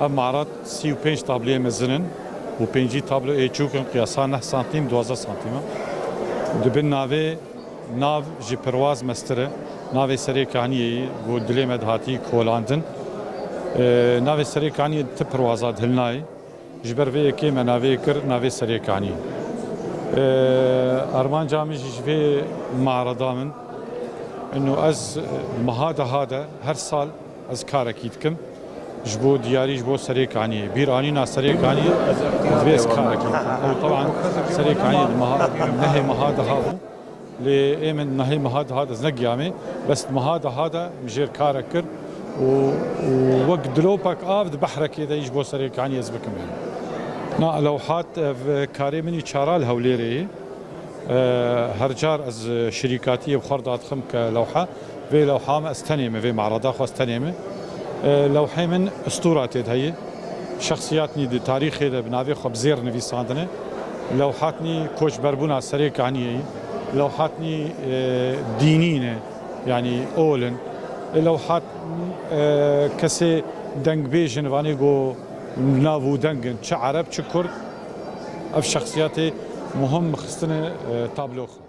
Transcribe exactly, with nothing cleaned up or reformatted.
Ev marat sî û pênc tabliyê mezin in û pêncî tablo ê çûk in, qiyasa neh santîm, duwazdeh santîm e. Di bin navê Nav ji Pirwaz Mestir e. Navê Serê Kaniyê yî ku dilê me dihatî kolandin. Ee, navê Serê Kaniyê ti pirwaza dihilnayê. Ji ber vê yekê me navê kir navê Serê Kaniyê. Ee, armanca min jî ji vê marada min, ino ez, e, meha deha de her sal ez karekî dikim. Ji bo diyarî, ji bo Serê Kaniyê. Bîranîna Serê Kaniyê, ez vê ez karekî dikim. Ew teban Serê Kaniyê di meha, nehê meha deha bû. Lê ê min nehê meha deha de ez negiyamê. Bes di meha deha de min jêr karek kir û, û wek dilopek av di behrekê de ji bo Serê Kaniyê ez bikim. Na lewhat, ev karê min î çara li Hewlêrê ye. E, her car ez şirîkatiyê bi xwe re dadixim ke lewha, vê lewha me ez tenê me, vê marada xwe ez tenê me. E, lewhê min stûra tê de heye. Şexsiyatnî di tarîxê de bi navê xwe bi zêr nivîsandine. Lewhatnî koçberbûna Serê Kaniyê ye. Lewhatnî, e, dînî ne, yanî ol in. E, lewhat, e, kesê dengbêj in, vanê go nav û deng in, çi ereb, çi kurd. Ev şexsiyatê muhim xistine, e, tablo xwe.